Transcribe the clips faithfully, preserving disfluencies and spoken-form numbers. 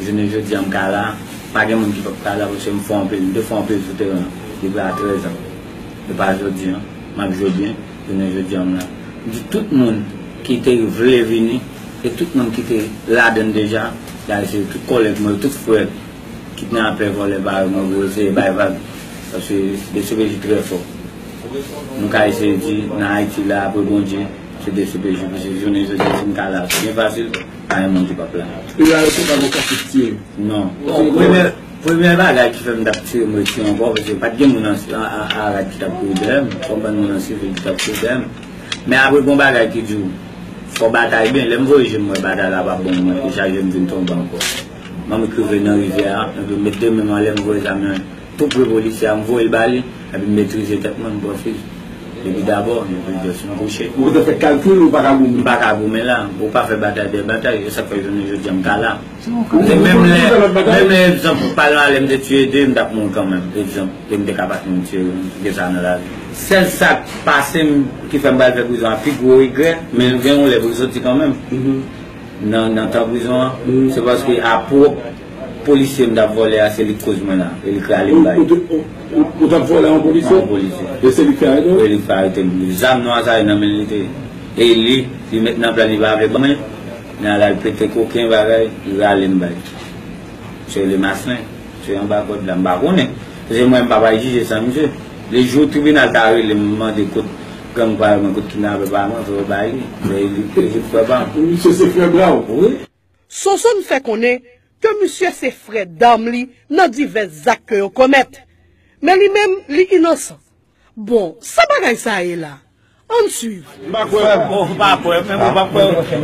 Jounen jodi a, m ka la, pa gen moun ki p ap ka la, paske m fè anpil, m te fè anpil sou teren an depi a trèz an. E pa jodi a, m ap jwe byen, jounen jodi a, m la. M di tout moun ki te vle vini, e tout moun ki te ladann deja, m ka eseye, tout kòlèg mwen yo, tout frè, kidnapè, vòlè, parèy mwen, pou eseye bay vag. Paske D C P J trè fò. Nou ka eseye di, nan Ayiti la, apre Bondye, se D C P J, paske jounen jodi a, si m ka la, se byen fasil, pa gen moun ki p ap la. E la, yo te pa gen konsistye. Non. Bon, premye, premye bagay ki fè m t ap tire, m retire ankò, paske pa t gen moun an, an, an, an rad ki t ap kouri dèyè m, pa t bann moun an sivil ki t ap kouri dèyè m. Men apre, gen yon bagay ki di w, fò batay byen. Lè m voye je m, m wè batay la p ap bon, mwen dechaje, m vin tonbe ankò. Manmi k rive nan rivyè a, epi m met de men m anlè, m voye zam nan tou pre polisye a, m voye l ba li, epi m metrize tèt mwen, m pran fizi. Depi dabò, epi jès m kouche. Ou te fè kalkil, ou pa ka goumen. M pa ka goumen la. Ou pa fè batay dèyè batay, e sa k fè jounen jodi a m ka la. Se menm lè, menm lè, egzanp, pou pale anlè, m te tiye de, m t ap mouri kanmenm, egzanp, e m te ka pa t menm tiye, m gen sa nan lavi. Sèl sa k pase m, ki fè m pral fè prizon a, pi gwo regrè, men gen yon lè pou l soti kanmenm. Nan, nan tan prizon an, se paske a pwòp polisye m t ap vòlè a, se li k koz mwen la, e li k rale m bay. Ou, ou, ou, ou t ap vòlè yon polisye? Yon polisye. E se li k fè arete w? E li k fè arete m. Zam nwa sa yo nan men l li te ye. E li, li met nan plan, li pa vle ban mwen, men al al pete koken bagay, li rale m bay. Se rele Maslin. Se anba kòd la, m pa konnen. Paske mwen, m pa pral jije san misye. Le jou tribinal ta rele m, mande kot gang pa mwen, kot kidnapè pa mwen, fò yo bay li. Men li, li frè pa m. Misye se frè bra w? Wi. Sozon fè konnen ke misye se frè dam li nan divès zak ke yo komèt. Men li menm, li inosan. Bon, sa bagay sa ye la? Ann swiv. M pa kwè. Bon, ou pa kwè, men ou pa kwè.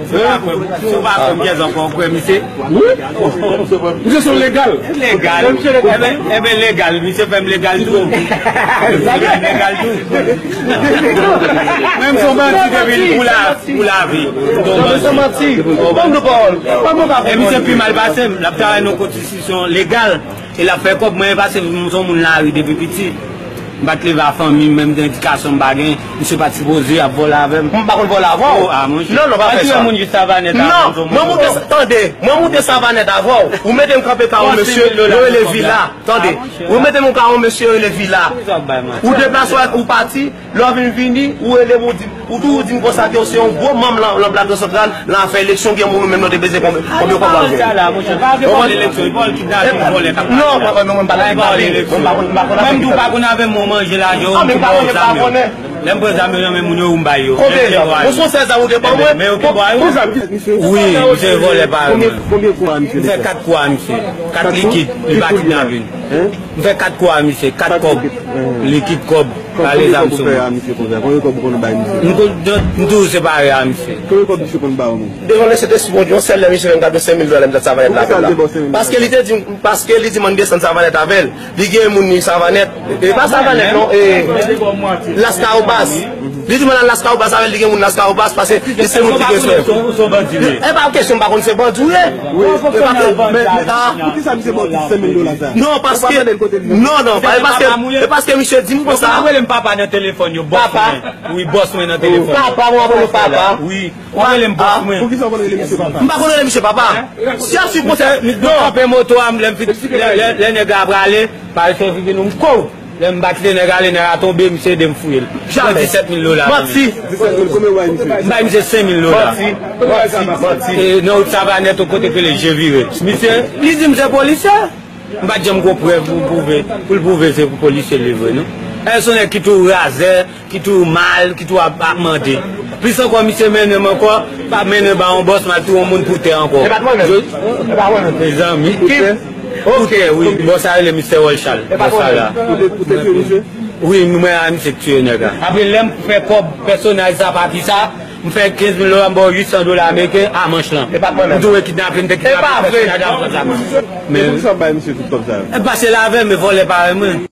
Si ou pa kwè, si ou pa kwè m, Pyè Zan, fò w kwè misye. Wi. Misye se yon legal. Legal. Enben, enben, legal. Misye fè m legal tou. Misye fè m legal tou. Menm si w bandi depi pou la, pou lavi. Misye manti. Ban m yon pawòl. Ban m yon pawòl. E misye pi mal pase m. L ap travay nan konstitisyon legal. E l ap fè kòb, mwen, paske m se yon moun lari depi piti. M pa t leve a fanmi m, menm edikasyon m pa gen. Misye pa t sipoze ap vòlè avè m. M pa konn vòlè avè w. Oh, ah, monchè. Non, non, pa fè sa. Moun jis Savanèt avè m. Non, mwen moute, tande, mwen moute Savanèt avè w. Ou mete m kanpe ka yon mesye, yo rele Vila. Tande, ou mete m ka yon mesye, yo rele Vila. Ou deplase w, ou pati, lè w vin vini, ou rele m, ou di m, ou toujou di m konsa ke w se yon gwo manm nan, nan Plato Santral, nan afè eleksyon, gen moun ou menm nou te bezwen konbyen, konbyen kòb w ap jwenn. Sa la, monchè, pa gen pawòl eleksyon, pawòl kidnaping, vòlè k ap pale la. Non, papa, non, mwen pa konn pale. Mwen pa konn, mwen pa konn. Mwen m di w pa konn avè m, mwen manje lajan, ou m pran zam yo. Lè m pran zam yo nan men moun yo, ou m bay yo. Konbyen zam? Ou se sèl zam ou te ban mwen? Men yo te ba yo. Wi, misye vòlè pa mwen. Konbyen kou a misye te fè? M fè kat kou a misye. Kat likid, li pa kidnaping. M fè kat kou a misye, kat kòb, likid kòb, pale zam sou mwen. Konbyen kòb ou fè a misye konsa? Konbyen kòb ou konn bay misye? M toujou separe a misye. Konbyen kòb misye konn ba ou menm? Devan le Sentespri Bondye, yon sèl lè misye fè m kado senk mil dola, m t al Savanèt la avè l. Paske li te di m, paske li di m ann desann Savanèt avè l. Li gen moun li Savanèt. E pa Savanèt non, e Las Caobas. Li di m al Las Caobas avè l, li gen moun Las Caobas, paske li se moun ki gen sè. E pa kesyon m pa konn se bandi ou ye. Wi, e pa ke, men, men, ah. Poukisa misye ba w senk mil dola sa? Non, paske, non, non, pa, e paske, e paske misye di m konsa. Yo konn rele m papa nan telefòn yo, bòs mwen. Wi, bòs mwen nan telefòn. Papa, mwen rele papa. Wi, yo rele m bòs mwen. Poukisa w konn rele misye papa? M pa konn rele misye papa. Si a sipozè, nou kanpe moto a, lè m fin, lè, lè, lè nèg la prale, pa eseye vini, m kou. Lè m ba kite nèg ale, nèg la tonbe, misye ede m fouye l. Pran disèt mil dola nan men l. Manti. Disèt mil, konbyen w bay misye? M bay misye senk mil dola. Manti. Manti. Manti. E nan wout Savanèt, yon kote k rele Je Vire. Misye, li di m se polisye. M pa t janm gon prèv pou pwouve, pou l pwouve se polisye li vre, non. E se yon nèg ki toujou razè, ki toujou mal, ki toujou ap, ap mande. Plis ankò, misye mennen m ankò, pa mennen ba yon bòs, m al touye yon moun pou tè ankò. E pa t mwen menm. E pa mwen menm. Mezanmi. Ki? Pou tè, wi. Bòs sa rele Mistè Wòlchal. E pa t mwen menm. Bòs sa la. Ou te, ou te touye misye? Wi, mwen a misye k touye nèg la. Apre, lè m fè kòb pèsonaj sa, papi sa, m fè kenz mil dola, m ba w uit san dola ameriken a manch lan. E pa t mwen menm. M touye kidnape, m te kidnape pèsonaj la, m pran sa. Men poukisa w bay misye tout kòb sa yo? E pase l avè m, e vòlè parèy mwen.